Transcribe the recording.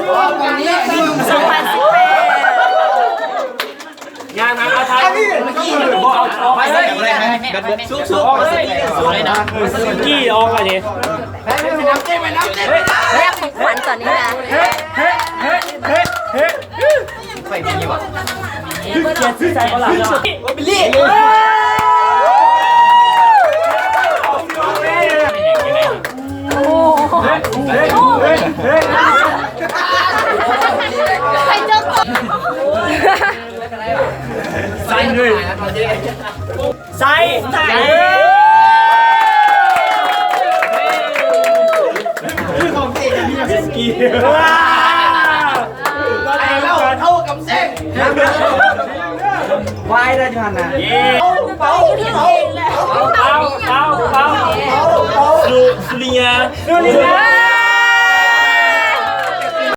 ສອງພັນສິບແປດ ຍ່າງນະ ເອົາທາງ ບໍ່ເອົາ ອອກໄປເລີຍ ຊຸກໆ ອອກເລີຍ ກີ້ອອກໄປນີ້ ແລກຂອງຂວັນຕອນນີ້ນະ ໄປດີຫວາ ຄືກຽດຊິໃສ່ບໍ່ລະເນາະ ໃສ່ເລີຍ ໃສ່ ໃສ່ ຄືຂອງເອງ ວິສກີ ວ້າວ ເອົາ ເອົາກຳແສງ ວາຍໄດ້ຢູ່ຫັ້ນນະ ເຢ້ ເປົ່າ ເປົ່າ ເປົ່າ ເປົ່າ ສຸ ສຸລິຍາ ສຸລິຍາ